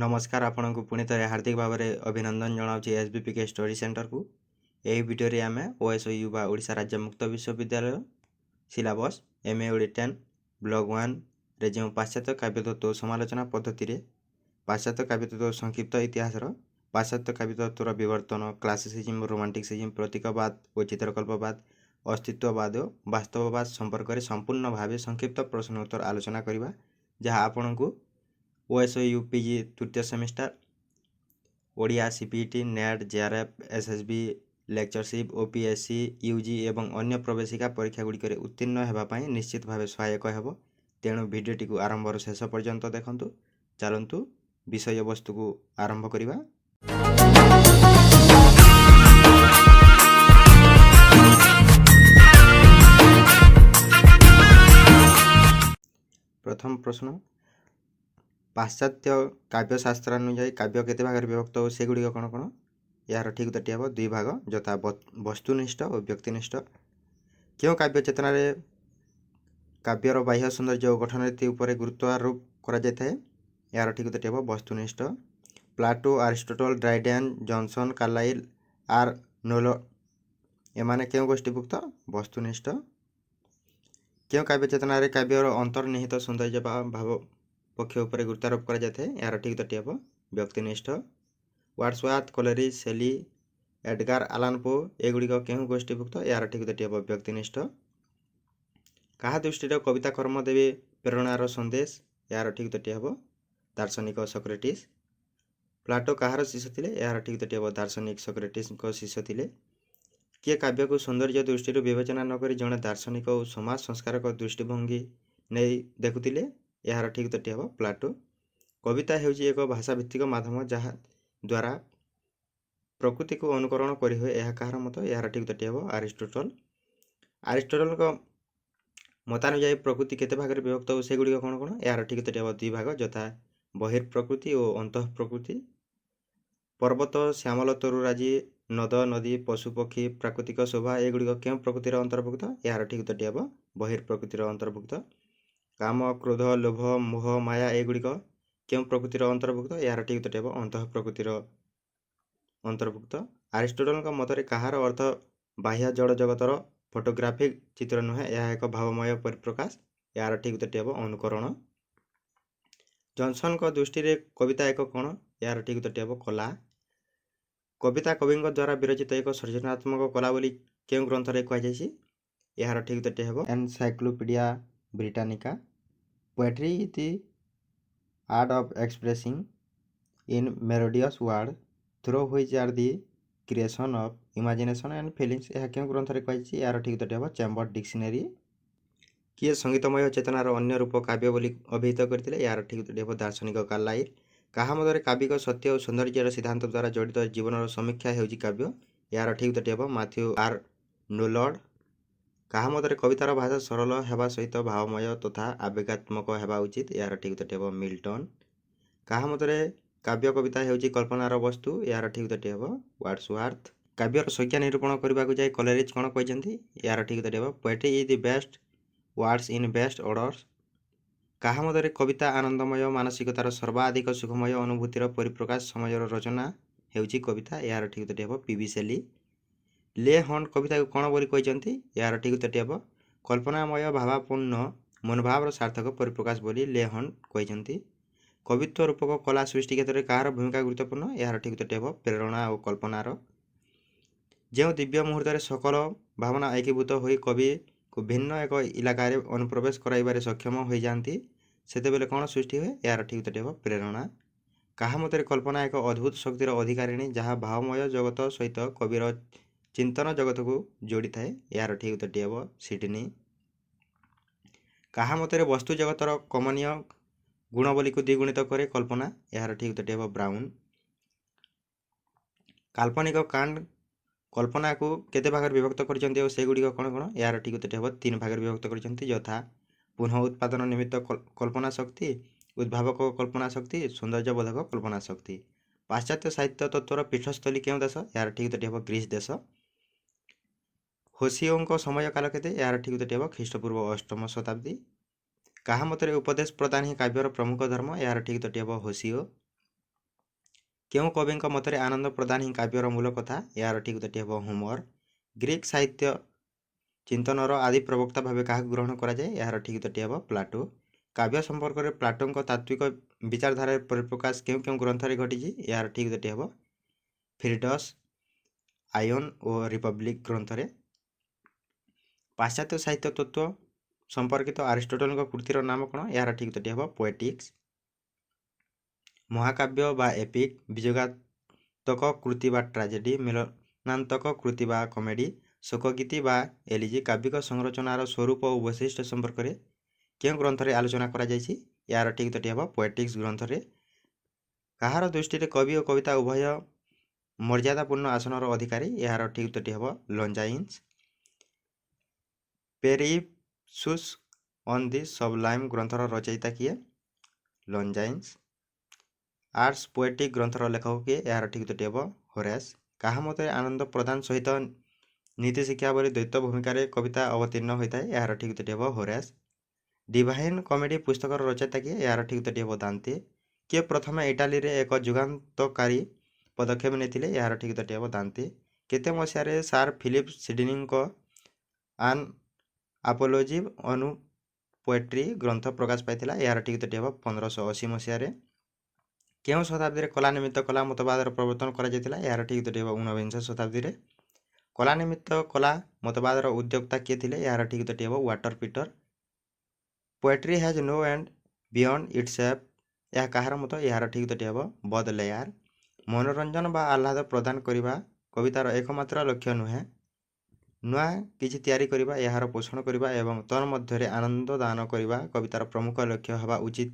ନମସ୍କାର, ଆପଣଙ୍କୁ ପୁଣି ଥରେ ହାର୍ଦ୍ଦିକ ଭାବରେ ଅଭିନନ୍ଦନ ଜଣାଉଛି S B P K study ସେଣ୍ଟରକୁ। ଏହି ଭିଡ଼ିଓରେ ଆମେ ଓଏସ୍ଓୟୁ ବା ଓଡ଼ିଶା ରାଜ୍ୟ ମୁକ୍ତ ବିଶ୍ୱବିଦ୍ୟାଳୟ syllabus M A Odia 10 block 1ରେ ଯେଉଁ ପାଶ୍ଚାତ୍ୟ କାବ୍ୟତତ୍ତ୍ୱ ସମାଲୋଚନା ପଦ୍ଧତିରେ ପାଶ୍ଚାତ୍ୟ କାବ୍ୟତତ୍ତ୍ୱ ସଂକ୍ଷିପ୍ତ ଇତିହାସର ପାଶ୍ଚାତ୍ୟ କାବ୍ୟତତ୍ତ୍ୱର ବିବର୍ତ୍ତନ, କ୍ଲାସିସିଜିମ୍, ରୋମାଣ୍ଟିସିଜିମ୍, ପ୍ରତୀକବାଦ ଓ ଚିତ୍ରକଳ୍ପବାଦ, ଅସ୍ତିତ୍ୱବାଦ ଓ ବାସ୍ତବବାଦ ସମ୍ପର୍କରେ ସମ୍ପୂର୍ଣ୍ଣ ଭାବେ ସଂକ୍ଷିପ୍ତ ପ୍ରଶ୍ନ ଉତ୍ତର ଆଲୋଚନା କରିବା, ଯାହା ଆପଣଙ୍କୁ ଓଏସ୍ଓୟୁ ପିଜି ତୃତୀୟ semester Odia CPET, net, JRF, SSB, lectureship, OPSC, UG ଏବଂ ଅନ୍ୟ ପ୍ରବେଶିକା ପରୀକ୍ଷା ଗୁଡ଼ିକରେ ଉତ୍ତୀର୍ଣ୍ଣ ହେବା ପାଇଁ ନିଶ୍ଚିତ ଭାବେ ସହାୟକ ହେବ। ତେଣୁ ଭିଡ଼ିଓଟିକୁ ଆରମ୍ଭରୁ ଶେଷ ପର୍ଯ୍ୟନ୍ତ ଦେଖନ୍ତୁ। ଚାଲନ୍ତୁ, ବିଷୟବସ୍ତୁକୁ ଆରମ୍ଭ କରିବା। ପ୍ରଥମ ପ୍ରଶ୍ନ, ପାଶ୍ଚାତ୍ୟ କାବ୍ୟଶାସ୍ତ୍ରାନୁଯାୟୀ କାବ୍ୟ କେତେ ଭାଗରେ ବିଭକ୍ତ ଓ ସେଗୁଡ଼ିକ କ'ଣ କ'ଣ? ଏହାର ଠିକ୍ ଉତ୍ତରଟି ହେବ ଦୁଇ ଭାଗ, ଯଥା ବସ୍ତୁନିଷ୍ଠ ଓ ବ୍ୟକ୍ତିନିଷ୍ଠ। କେଉଁ କାବ୍ୟ ଚେତନାରେ କାବ୍ୟର ବାହ୍ୟ ସୌନ୍ଦର୍ଯ୍ୟ ଓ ଗଠନ ରୀତି ଉପରେ ଗୁରୁତ୍ୱ ଆରୋପ କରାଯାଇଥାଏ? ଏହାର ଠିକ୍ ଉତ୍ତରଟି ହେବ ବସ୍ତୁନିଷ୍ଠ। Plato, Aristotle, ଡ୍ରାଇଡେନ୍, Johnson, Carlyle, Arnold ଏମାନେ କେଉଁ ଗୋଷ୍ଠୀଭୁକ୍ତ? ବସ୍ତୁନିଷ୍ଠ। କେଉଁ କାବ୍ୟ ଚେତନାରେ କାବ୍ୟର ଅନ୍ତର୍ନିହିତ ସୌନ୍ଦର୍ଯ୍ୟ ବା ଭାବ ପକ୍ଷ ଉପରେ ଗୁରୁତ୍ୱାରୋପ କରାଯାଇଥାଏ? ଏହାର ଠିକ୍ ଉତ୍ତରଟି ହେବ ବ୍ୟକ୍ତିନିଷ୍ଠ। ୱାର୍ଡସୱାର୍ଥ, କଲେରିଜ, ସେଲି, ଏଡଗାର ଆଲାନ୍ ପୋ ଏଗୁଡ଼ିକ କେଉଁ ଗୋଷ୍ଠୀଭୁକ୍ତ? ଏହାର ଠିକ୍ ଉତ୍ତରଟି ହେବ ବ୍ୟକ୍ତିନିଷ୍ଠ। କାହା ଦୃଷ୍ଟିରେ କବିତା କର୍ମ ଦେବେ ପ୍ରେରଣାର ସନ୍ଦେଶ? ଏହାର ଠିକ୍ ଉତ୍ତରଟି ହେବ ଦାର୍ଶନିକ ସକ୍ରେଟିସ୍। ପ୍ଲାଟୋ କାହାର ଶିଷ୍ୟ ଥିଲେ? ଏହାର ଠିକ୍ ଉତ୍ତରଟି ହେବ ଦାର୍ଶନିକ ସକ୍ରେଟିସ୍ଙ୍କ ଶିଷ୍ୟ ଥିଲେ। କିଏ କାବ୍ୟକୁ ସୌନ୍ଦର୍ଯ୍ୟ ଦୃଷ୍ଟିରୁ ବିବେଚନା ନକରି ଜଣେ ଦାର୍ଶନିକ ଓ ସମାଜ ସଂସ୍କାରକ ଦୃଷ୍ଟିଭଙ୍ଗୀ ନେଇ ଦେଖୁଥିଲେ? ଏହାର ଠିକ୍ ଉତ୍ତରଟି ହେବ ପ୍ଲାଟୋ। କବିତା ହେଉଛି ଏକ ଭାଷାଭିତ୍ତିକ ମାଧ୍ୟମ, ଯାହା ଦ୍ୱାରା ପ୍ରକୃତିକୁ ଅନୁକରଣ କରିହୁଏ, ଏହା କାହାର ମତ? ଏହାର ଠିକ୍ ଉତ୍ତରଟି ହେବ ଆରିଷ୍ଟୋଟଲ। ଆରିଷ୍ଟୋଟଲଙ୍କ ମତାନୁଯାୟୀ ପ୍ରକୃତି କେତେ ଭାଗରେ ବିଭକ୍ତ ଓ ସେଗୁଡ଼ିକ କ'ଣ କ'ଣ? ଏହାର ଠିକ୍ ଉତ୍ତରଟି ହେବ ଦୁଇ ଭାଗ, ଯଥା ବହିର୍ପ୍ରକୃତି ଓ ଅନ୍ତଃ ପ୍ରକୃତି। ପର୍ବତ, ଶ୍ୟାମଳ ତରୁରାଜି, ନଦ ନଦୀ, ପଶୁପକ୍ଷୀ, ପ୍ରାକୃତିକ ଶୋଭା ଏଗୁଡ଼ିକ କେଉଁ ପ୍ରକୃତିର ଅନ୍ତର୍ଭୁକ୍ତ? ଏହାର ଠିକ୍ ଉତ୍ତରଟି ହେବ ବହିର୍ପ୍ରକୃତିର ଅନ୍ତର୍ଭୁକ୍ତ। କାମ, କ୍ରୋଧ, ଲୋଭ, ମୋହ, ମାୟା ଏଗୁଡ଼ିକ କେଉଁ ପ୍ରକୃତିର ଅନ୍ତର୍ଭୁକ୍ତ? ଏହାର ଠିକ୍ ଉତ୍ତରଟି ହେବ ଅନ୍ତଃ ପ୍ରକୃତିର ଅନ୍ତର୍ଭୁକ୍ତ। ଆରିଷ୍ଟୋଟଲଙ୍କ ମତରେ କାହାର ଅର୍ଥ ବାହ୍ୟ ଜଡ଼ ଜଗତର ଫଟୋଗ୍ରାଫିକ୍ ଚିତ୍ର ନୁହେଁ, ଏହା ଏକ ଭାବମୟ ପରିପ୍ରକାଶ? ଏହାର ଠିକ୍ ଉତ୍ତରଟି ହେବ ଅନୁକରଣ। ଜନସନଙ୍କ ଦୃଷ୍ଟିରେ କବିତା ଏକ କ'ଣ? ଏହାର ଠିକ୍ ଉତ୍ତରଟି ହେବ କଳା। କବିତା କବିଙ୍କ ଦ୍ୱାରା ବିରଚିତ ଏକ ସୃଜନାତ୍ମକ କଳା ବୋଲି କେଉଁ ଗ୍ରନ୍ଥରେ କୁହାଯାଇଛି? ଏହାର ଠିକ୍ ଉତ୍ତରଟି ହେବ encyclopaedia Britannica. "Poetry is the art of expressing in melodious word through which are the creation of imagination and feelings", ଏହା କେଉଁ ଗ୍ରନ୍ଥରେ କୁହାଯାଇଛି? ଏହାର ଠିକ୍ ଉତ୍ତରଟି ହେବ ଚେମ୍ବର ଡିକ୍ସନାରୀ। କିଏ ସଙ୍ଗୀତମୟ ଚେତନାର ଅନ୍ୟ ରୂପ କାବ୍ୟ ବୋଲି ଅଭିହିତ କରିଥିଲେ? ଏହାର ଠିକ୍ ଉତ୍ତରଟି ହେବ ଦାର୍ଶନିକ କାର୍ଲାଇଲ। କାହା ମତରେ କାବ୍ୟିକ ସତ୍ୟ ଓ ସୌନ୍ଦର୍ଯ୍ୟର ସିଦ୍ଧାନ୍ତ ଦ୍ୱାରା ଜଡ଼ିତ ଜୀବନର ସମୀକ୍ଷା ହେଉଛି କାବ୍ୟ? ଏହାର ଠିକ୍ ଉତ୍ତରଟି ହେବ ମାଥ୍ୟୁ ଆର୍ନୋଲ୍ଡ। କାହା ମତରେ କବିତାର ଭାଷା ସରଳ ହେବା ସହିତ ଭାବମୟ ତଥା ଆବେଗାତ୍ମକ ହେବା ଉଚିତ? ଏହାର ଠିକ୍ ଉତ୍ତରଟି ହେବ ମିଲ୍ଟନ। କାହା ମତରେ କାବ୍ୟ କବିତା ହେଉଛି କଳ୍ପନାର ବସ୍ତୁ? ଏହାର ଠିକ୍ ଉତ୍ତରଟି ହେବ ୱାର୍ଡସୱାର୍ଥ। କାବ୍ୟର ସଂଜ୍ଞା ନିରୂପଣ କରିବାକୁ ଯାଇ କଲେରିଜ କ'ଣ କହିଛନ୍ତି? ଏହାର ଠିକ୍ ଉତ୍ତରଟି ହେବ "Poetry is the best words in best orders"। କାହା ମତରେ କବିତା ଆନନ୍ଦମୟ ମାନସିକତାର ସର୍ବାଧିକ ସୁଖମୟ ଅନୁଭୂତିର ପରିପ୍ରକାଶ ସମୟର ରଚନା ହେଉଛି କବିତା? ଏହାର ଠିକ୍ ଉତ୍ତରଟି ହେବ ପି ବି ସେଲି। ଲେ ହଣ୍ଟ କବିତାକୁ କ'ଣ ବୋଲି କହିଛନ୍ତି? ଏହାର ଠିକ୍ ଉତ୍ତରଟି ହେବ କଳ୍ପନାମୟ ଭାବାପନ୍ନ ମନୋଭାବର ସାର୍ଥକ ପରିପ୍ରକାଶ ବୋଲି ଲେ ହଣ୍ଟ କହିଛନ୍ତି। କବିତ୍ୱ ରୂପକ କଳା ସୃଷ୍ଟି କ୍ଷେତ୍ରରେ କାହାର ଭୂମିକା ଗୁରୁତ୍ୱପୂର୍ଣ୍ଣ? ଏହାର ଠିକ୍ ଉତ୍ତରଟି ହେବ ପ୍ରେରଣା ଓ କଳ୍ପନାର। ଯେଉଁ ଦିବ୍ୟ ମୁହୂର୍ତ୍ତରେ ସକଳ ଭାବନା ଏକୀଭୂତ ହୋଇ କବିକୁ ଭିନ୍ନ ଏକ ଇଲାକାରେ ଅନୁପ୍ରବେଶ କରାଇବାରେ ସକ୍ଷମ ହୋଇଯାଆନ୍ତି, ସେତେବେଳେ କ'ଣ ସୃଷ୍ଟି ହୁଏ? ଏହାର ଠିକ୍ ଉତ୍ତରଟି ହେବ ପ୍ରେରଣା। କାହା ମତରେ କଳ୍ପନା ଏକ ଅଦ୍ଭୁତ ଶକ୍ତିର ଅଧିକାରିଣୀ, ଯାହା ଭାବମୟ ଜଗତ ସହିତ କବିର ଚିନ୍ତନ ଜଗତକୁ ଯୋଡ଼ିଥାଏ? ଏହାର ଠିକ୍ ଉତ୍ତରଟି ହେବ ସିଡନୀ। କାହା ମତରେ ବସ୍ତୁ ଜଗତର କମନୀୟ ଗୁଣବଳୀକୁ ଦ୍ୱିଗୁଣିତ କରେ କଳ୍ପନା? ଏହାର ଠିକ୍ ଉତ୍ତରଟି ହେବ ବ୍ରାଉନ୍। କାଳ୍ପନିକ କାଣ୍ଟ କଳ୍ପନାକୁ କେତେ ଭାଗରେ ବିଭକ୍ତ କରିଛନ୍ତି ଓ ସେଗୁଡ଼ିକ କ'ଣ କ'ଣ? ଏହାର ଠିକ୍ ଉତ୍ତରଟି ହେବ ତିନି ଭାଗରେ ବିଭକ୍ତ କରିଛନ୍ତି, ଯଥା ପୁନଃ ଉତ୍ପାଦନ ନିମିତ୍ତ କଳ୍ପନା ଶକ୍ତି, ଉଦ୍ଭାବକ କଳ୍ପନା ଶକ୍ତି, ସୌନ୍ଦର୍ଯ୍ୟବୋଧକ କଳ୍ପନା ଶକ୍ତି। ପାଶ୍ଚାତ୍ୟ ସାହିତ୍ୟ ତତ୍ତ୍ୱର ପୀଠସ୍ଥଳୀ କେଉଁ ଦେଶ? ଏହାର ଠିକ୍ ଉତ୍ତରଟି ହେବ ଗ୍ରୀସ୍ ଦେଶ। ହୋସିଓଙ୍କ ସମୟକାଳ କେତେ? ଏହାର ଠିକ୍ ଉତ୍ତରଟି ହେବ ଖ୍ରୀଷ୍ଟପୂର୍ବ ଅଷ୍ଟମ ଶତାବ୍ଦୀ। କାହା ମତରେ ଉପଦେଶ ପ୍ରଦାନ ହିଁ କାବ୍ୟର ପ୍ରମୁଖ ଧର୍ମ? ଏହାର ଠିକ୍ ଉତ୍ତରଟି ହେବ ହୋସିଓ। କେଉଁ କବିଙ୍କ ମତରେ ଆନନ୍ଦ ପ୍ରଦାନ ହିଁ କାବ୍ୟର ମୂଳ କଥା? ଏହାର ଠିକ୍ ଉତ୍ତରଟି ହେବ ହୋମର। ଗ୍ରୀକ୍ ସାହିତ୍ୟ ଚିନ୍ତନର ଆଦି ପ୍ରବକ୍ତା ଭାବେ କାହାକୁ ଗ୍ରହଣ କରାଯାଏ? ଏହାର ଠିକ୍ ଉତ୍ତରଟି ହେବ ପ୍ଲାଟୋ। କାବ୍ୟ ସମ୍ପର୍କରେ ପ୍ଲାଟୋଙ୍କ ତାତ୍ତ୍ୱିକ ବିଚାରଧାରାର ପରିପ୍ରକାଶ କେଉଁ କେଉଁ ଗ୍ରନ୍ଥରେ ଘଟିଛି? ଏହାର ଠିକ୍ ଉତ୍ତରଟି ହେବ ଫିରିଡସ୍, ଆୟନ୍ ଓ ରିପବ୍ଲିକ୍ ଗ୍ରନ୍ଥରେ। ପାଶ୍ଚାତ୍ୟ ସାହିତ୍ୟ ତତ୍ତ୍ୱ ସମ୍ପର୍କିତ ଆରିଷ୍ଟୋଟଲଙ୍କ କୃତିର ନାମ କ'ଣ? ଏହାର ଠିକ୍ ଉତ୍ତରଟି ହେବ ପୋଏଟିକ୍ସ। ମହାକାବ୍ୟ ବା ଏପିକ୍, ବିଯୋଗାତ୍ମକ କୃତି ବା ଟ୍ରାଜେଡି, ମିଳନାନ୍ତକ କୃତି ବା କମେଡି, ଶୋକଗୀତି ବା ଏଲିଜି କାବ୍ୟିକ ସଂରଚନାର ସ୍ୱରୂପ ଓ ବୈଶିଷ୍ଟ୍ୟ ସମ୍ପର୍କରେ କେଉଁ ଗ୍ରନ୍ଥରେ ଆଲୋଚନା କରାଯାଇଛି? ଏହାର ଠିକ୍ ଉତ୍ତରଟି ହେବ ପୋଏଟିକ୍ସ ଗ୍ରନ୍ଥରେ। କାହାର ଦୃଷ୍ଟିରେ କବି ଓ କବିତା ଉଭୟ ମର୍ଯ୍ୟାଦାପୂର୍ଣ୍ଣ ଆସନର ଅଧିକାରୀ? ଏହାର ଠିକ୍ ଉତ୍ତରଟି ହେବ ଲଞ୍ଜାଇନ୍ସ। ପେରିପ୍ସୁସ୍ ଅନ୍ the ସବଲାଇମ୍ ଗ୍ରନ୍ଥର ରଚୟିତା କିଏ? ଲଞ୍ଜାଇନ୍ସ। ଆର୍ଟସ ପୋଏଟିକ୍ ଗ୍ରନ୍ଥର ଲେଖକ କିଏ? ଏହାର ଠିକ୍ ଉତ୍ତରଟି ହେବ ହୋରେସ୍। କାହା ମତରେ ଆନନ୍ଦ ପ୍ରଦାନ ସହିତ ନୀତି ଶିକ୍ଷା ଭଳି ଦ୍ୱୈତ ଭୂମିକାରେ କବିତା ଅବତୀର୍ଣ୍ଣ ହୋଇଥାଏ? ଏହାର ଠିକ୍ ଉତ୍ତରଟି ହେବ ହୋରେସ୍। ଡିଭାଇନ୍ କମେଡି ପୁସ୍ତକର ରଚୟିତା କିଏ? ଏହାର ଠିକ୍ ଉତ୍ତରଟି ହେବ ଦାନ୍ତେ। କିଏ ପ୍ରଥମେ ଇଟାଲୀରେ ଏକ ଯୁଗାନ୍ତକାରୀ ପଦକ୍ଷେପ ନେଇଥିଲେ? ଏହାର ଠିକ୍ ଉତ୍ତରଟି ହେବ ଦାନ୍ତେ। କେତେ ମସିହାରେ ସାର୍ ଫିଲିପ୍ ସିଡନୀଙ୍କ ଆନ୍ ଆପୋଲୋଜି ଅନ୍ ପୋଏଟ୍ରି ଗ୍ରନ୍ଥ ପ୍ରକାଶ ପାଇଥିଲା? ଏହାର ଠିକ୍ ଉତ୍ତରଟି ହେବ 1580 ମସିହାରେ। କେଉଁ ଶତାବ୍ଦୀରେ କଲା ନିମିତ୍ତ କଲା ମତବାଦର ପ୍ରବର୍ତ୍ତନ କରାଯାଇଥିଲା? ଏହାର ଠିକ୍ ଉତ୍ତରଟି ହେବ 19ବିଂଶ ଶତାବ୍ଦୀରେ। କଲା ନିମିତ୍ତ କଲା ମତବାଦର ଉଦ୍ୟୋକ୍ତା କିଏ ଥିଲେ? ଏହାର ଠିକ୍ ଉତ୍ତରଟି ହେବ Walter Pater. Poetry has no end beyond itself, ଏହା କାହାର ମତ? ଏହାର ଠିକ୍ ଉତ୍ତରଟି ହେବ ବଦଲେୟାର। ମନୋରଞ୍ଜନ ବା ଆହ୍ଲାଦ ପ୍ରଦାନ କରିବା କବିତାର ଏକମାତ୍ର ଲକ୍ଷ୍ୟ ନୁହେଁ, ନୂଆ କିଛି ତିଆରି କରିବା, ଏହାର ପୋଷଣ କରିବା ଏବଂ ତନ୍ମଧ୍ୟରେ ଆନନ୍ଦ ଦାନ କରିବା କବିତାର ପ୍ରମୁଖ ଲକ୍ଷ୍ୟ ହେବା ଉଚିତ,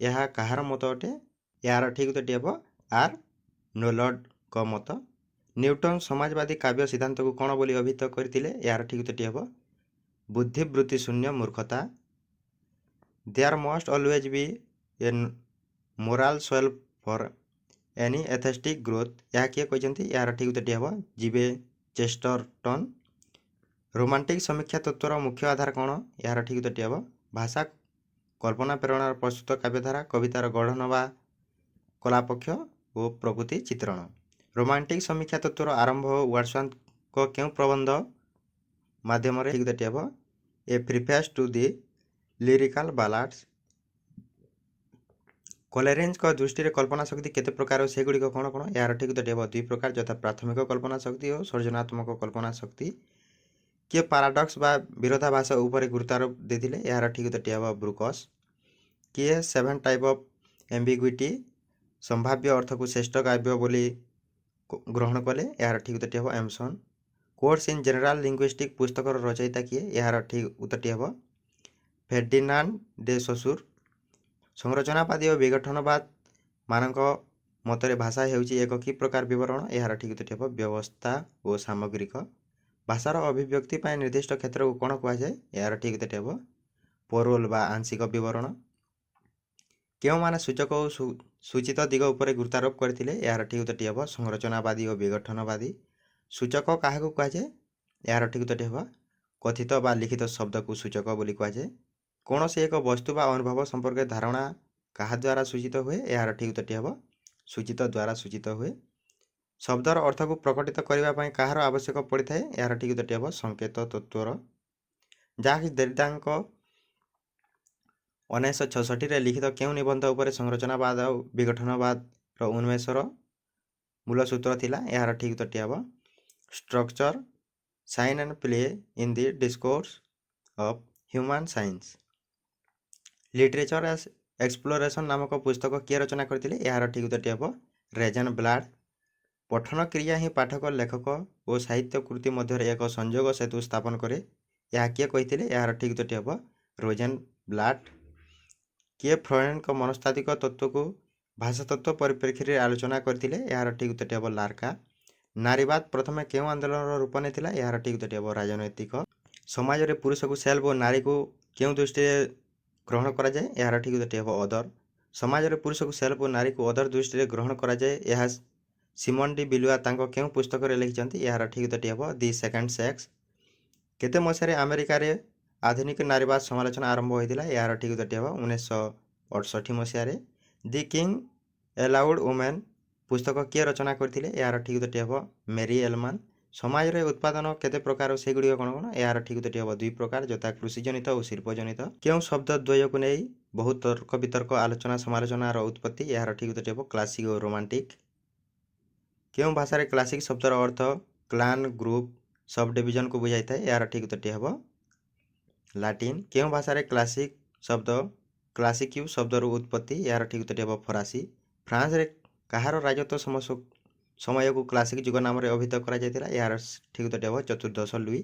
ଏହା କାହାର ମତ ଅଟେ? ଏହାର ଠିକ୍ ଉତ୍ତରଟି ହେବ ଆର୍ ନୋଲଡଙ୍କ ମତ। ନ୍ୟୁଟନ୍ ସମାଜବାଦୀ କାବ୍ୟ ସିଦ୍ଧାନ୍ତକୁ କ'ଣ ବୋଲି ଅଭିହିତ କରିଥିଲେ? ଏହାର ଠିକ୍ ଉତ୍ତରଟି ହେବ ବୁଦ୍ଧିବୃତ୍ତି ଶୂନ୍ୟ ମୂର୍ଖତା। There must always be a moral soil for any aesthetic growth, ଏହା କିଏ କହିଛନ୍ତି? ଏହାର ଠିକ୍ ଉତ୍ତରଟି ହେବ ଜିବେ ଚେଷ୍ଟରଟନ୍। ରୋମାଣ୍ଟିକ୍ ସମୀକ୍ଷା ତତ୍ତ୍ୱର ମୁଖ୍ୟ ଆଧାର କ'ଣ? ଏହାର ଠିକ୍ ଉତ୍ତରଟି ହେବ ଭାଷା, କଳ୍ପନା ପ୍ରେରଣାର ପ୍ରସ୍ତୁତ କାବ୍ୟଧାରା, କବିତାର ଗଢ଼ନ ବା କଳାପକ୍ଷ ଓ ପ୍ରକୃତି ଚିତ୍ରଣ। ରୋମାଣ୍ଟିକ୍ ସମୀକ୍ଷା ତତ୍ତ୍ୱର ଆରମ୍ଭ ୱାର୍ଡସୱାର୍ଥଙ୍କ କେଉଁ ପ୍ରବନ୍ଧ ମାଧ୍ୟମରେ? ଠିକ୍ ଉତ୍ତରଟି ହେବ A Preface to the Lyrical Ballads. କଲେରେଞ୍ଜଙ୍କ ଦୃଷ୍ଟିରେ କଳ୍ପନା ଶକ୍ତି କେତେ ପ୍ରକାର ଓ ସେଗୁଡ଼ିକ କ'ଣ କ'ଣ? ଏହାର ଠିକ୍ ଉତ୍ତରଟି ହେବ ଦୁଇ ପ୍ରକାର, ଯଥା ପ୍ରାଥମିକ କଳ୍ପନା ଶକ୍ତି ଓ ସର୍ଜନାତ୍ମକ କଳ୍ପନା ଶକ୍ତି। କିଏ ପାରାଡକ୍ସ ବା ବିରୋଧାଭାସ ଉପରେ ଗୁରୁତ୍ୱାରୋପ ଦେଇଥିଲେ? ଏହାର ଠିକ୍ ଉତ୍ତରଟି ହେବ ବ୍ରୁକସ୍। କିଏ ସେଭେନ୍ ଟାଇପ୍ ଅଫ୍ ଏମ୍ବିଗୁଇଟି, ସମ୍ଭାବ୍ୟ ଅର୍ଥକୁ ଶ୍ରେଷ୍ଠ କାବ୍ୟ ବୋଲି ଗ୍ରହଣ କଲେ? ଏହାର ଠିକ୍ ଉତ୍ତରଟି ହେବ Emerson. Course in general linguistic ପୁସ୍ତକର ରଚୟିତା କିଏ? ଏହାର ଠିକ୍ ଉତ୍ତରଟି ହେବ ଫେର୍ଡିନାଣ୍ଡ ଡେ ସସୁର। ସଂରଚନାବାଦୀ ଓ ବିଘଟନବାଦ ମାନଙ୍କ ମତରେ ଭାଷା ହେଉଛି ଏକ କି ପ୍ରକାର ବିବରଣ? ଏହାର ଠିକ୍ ଉତ୍ତରଟି ହେବ ବ୍ୟବସ୍ଥା ଓ ସାମଗ୍ରିକ। ଭାଷାର ଅଭିବ୍ୟକ୍ତି ପାଇଁ ନିର୍ଦ୍ଦିଷ୍ଟ କ୍ଷେତ୍ରକୁ କ'ଣ କୁହାଯାଏ? ଏହାର ଠିକ୍ ଉତ୍ତରଟି ହେବ ପରୋଲ ବା ଆଂଶିକ ବିବରଣ। କେଉଁମାନେ ସୂଚକ ଓ ସୂଚିତ ଦିଗ ଉପରେ ଗୁରୁତ୍ୱାରୋପ କରିଥିଲେ? ଏହାର ଠିକ୍ ଉତ୍ତରଟି ହେବ ସଂରଚନାବାଦୀ ଓ ବିଘଟନବାଦୀ। ସୂଚକ କାହାକୁ କୁହାଯାଏ? ଏହାର ଠିକ୍ ଉତ୍ତରଟି ହେବ କଥିତ ବା ଲିଖିତ ଶବ୍ଦକୁ ସୂଚକ ବୋଲି କୁହାଯାଏ। କୌଣସି ଏକ ବସ୍ତୁ ବା ଅନୁଭବ ସମ୍ପର୍କରେ ଧାରଣା କାହା ଦ୍ୱାରା ସୂଚିତ ହୁଏ? ଏହାର ଠିକ୍ ଉତ୍ତରଟି ହେବ ସୂଚିତ ଦ୍ୱାରା ସୂଚିତ ହୁଏ। ଶବ୍ଦର ଅର୍ଥକୁ ପ୍ରକଟିତ କରିବା ପାଇଁ କାହାର ଆବଶ୍ୟକ ପଡ଼ିଥାଏ? ଏହାର ଠିକ୍ ଉତ୍ତରଟି ହେବ ସଂକେତ ତତ୍ତ୍ୱର। ଯାହାକି ଦେରିଦାଙ୍କ 1966ରେ ଲିଖିତ କେଉଁ ନିବନ୍ଧ ଉପରେ ସଂରଚନାବାଦ ଆଉ ବିଘଟନବାଦର ଉନ୍ମେଷର ମୂଳ ସୂତ୍ର ଥିଲା? ଏହାର ଠିକ୍ ଉତ୍ତରଟି ହେବ structure, sign and play in the discourse of human signs. Literature as exploration ନାମକ ପୁସ୍ତକ କିଏ ରଚନା କରିଥିଲେ? ଏହାର ଠିକ୍ ଉତ୍ତରଟି ହେବ ରେଜେନ୍ ବ୍ଲାଡ୍। ପଠନ କ୍ରିୟା ହିଁ ପାଠକ, ଲେଖକ ଓ ସାହିତ୍ୟ କୃତି ମଧ୍ୟରେ ଏକ ସଂଯୋଗ ସେତୁ ସ୍ଥାପନ କରେ, ଏହା କିଏ କହିଥିଲେ? ଏହାର ଠିକ୍ ଉତ୍ତରଟି ହେବ ରୋଜେନ୍ ବ୍ଲାଟ୍। କିଏ ଫ୍ରଏଡଙ୍କ ମନସ୍ତାତ୍ତ୍ୱିକ ତତ୍ତ୍ୱକୁ ଭାଷାତତ୍ତ୍ୱ ପରିପ୍ରେକ୍ଷୀରେ ଆଲୋଚନା କରିଥିଲେ? ଏହାର ଠିକ୍ ଉତ୍ତରଟି ହେବ ଲାର୍କା। ନାରୀବାଦ ପ୍ରଥମେ କେଉଁ ଆନ୍ଦୋଳନର ରୂପ ନେଇଥିଲା? ଏହାର ଠିକ୍ ଉତ୍ତରଟି ହେବ ରାଜନୈତିକ। ସମାଜରେ ପୁରୁଷକୁ ସେଲ୍ଫ ଓ ନାରୀକୁ କେଉଁ ଦୃଷ୍ଟିରେ ଗ୍ରହଣ କରାଯାଏ? ଏହାର ଠିକ୍ ଉତ୍ତରଟି ହେବ ଅଦର। ସମାଜରେ ପୁରୁଷକୁ ସେଲ୍ଫ ଓ ନାରୀକୁ ଅଦର ଦୃଷ୍ଟିରେ ଗ୍ରହଣ କରାଯାଏ, ଏହା ସିମନ ଡି ବିଲୁଆ ତାଙ୍କ କେଉଁ ପୁସ୍ତକରେ ଲେଖିଛନ୍ତି? ଏହାର ଠିକ୍ ଉତ୍ତରଟି ହେବ ଦି ସେକେଣ୍ଡ ସେକ୍ସ। କେତେ ମସିହାରେ ଆମେରିକାରେ ଆଧୁନିକ ନାରୀବାଦ ସମାଲୋଚନା ଆରମ୍ଭ ହୋଇଥିଲା? ଏହାର ଠିକ୍ ଉତ୍ତରଟି ହେବ 1968 ମସିହାରେ। ଦି କିଙ୍ଗ ଏଲାଉଡ୍ ଓମେନ୍ ପୁସ୍ତକ କିଏ ରଚନା କରିଥିଲେ? ଏହାର ଠିକ୍ ଉତ୍ତରଟି ହେବ ମେରି ଏଲମାନ। ସମାଜରେ ଉତ୍ପାଦନ କେତେ ପ୍ରକାର, ସେଗୁଡ଼ିକ କ'ଣ କ'ଣ? ଏହାର ଠିକ୍ ଉତ୍ତରଟି ହେବ ଦୁଇ ପ୍ରକାର, ଯଥା କୃଷିଜନିତ ଓ ଶିଳ୍ପଜନିତ। କେଉଁ ଶବ୍ଦ ଦ୍ୱୟକୁ ନେଇ ବହୁ ତର୍କ ବିତର୍କ, ଆଲୋଚନା ସମାଲୋଚନାର ଉତ୍ପତ୍ତି? ଏହାର ଠିକ୍ ଉତ୍ତରଟି ହେବ କ୍ଲାସିକ୍ ଓ ରୋମାଣ୍ଟିକ୍। କେଉଁ ଭାଷାରେ କ୍ଲାସିକ୍ ଶବ୍ଦର ଅର୍ଥ କ୍ଲାନ୍, ଗ୍ରୁପ୍, ସବ୍ ଡିଭିଜନକୁ ବୁଝାଇଥାଏ? ଏହାର ଠିକ୍ ଉତ୍ତରଟି ହେବ ଲାଟିନ୍। କେଉଁ ଭାଷାରେ କ୍ଲାସିକ୍ ଶବ୍ଦ କ୍ଲାସିକ୍ୟୁ ଶବ୍ଦରୁ ଉତ୍ପତ୍ତି? ଏହାର ଠିକ୍ ଉତ୍ତରଟି ହେବ ଫରାସୀ। ଫ୍ରାନ୍ସରେ କାହାର ରାଜତ୍ୱ ସମୟକୁ କ୍ଲାସିକ୍ ଯୁଗ ନାମରେ ଅଭିହିତ କରାଯାଇଥିଲା? ଏହାର ଠିକ୍ ଉତ୍ତରଟି ହେବ ଚତୁର୍ଦ୍ଦଶ ଲୁଇ।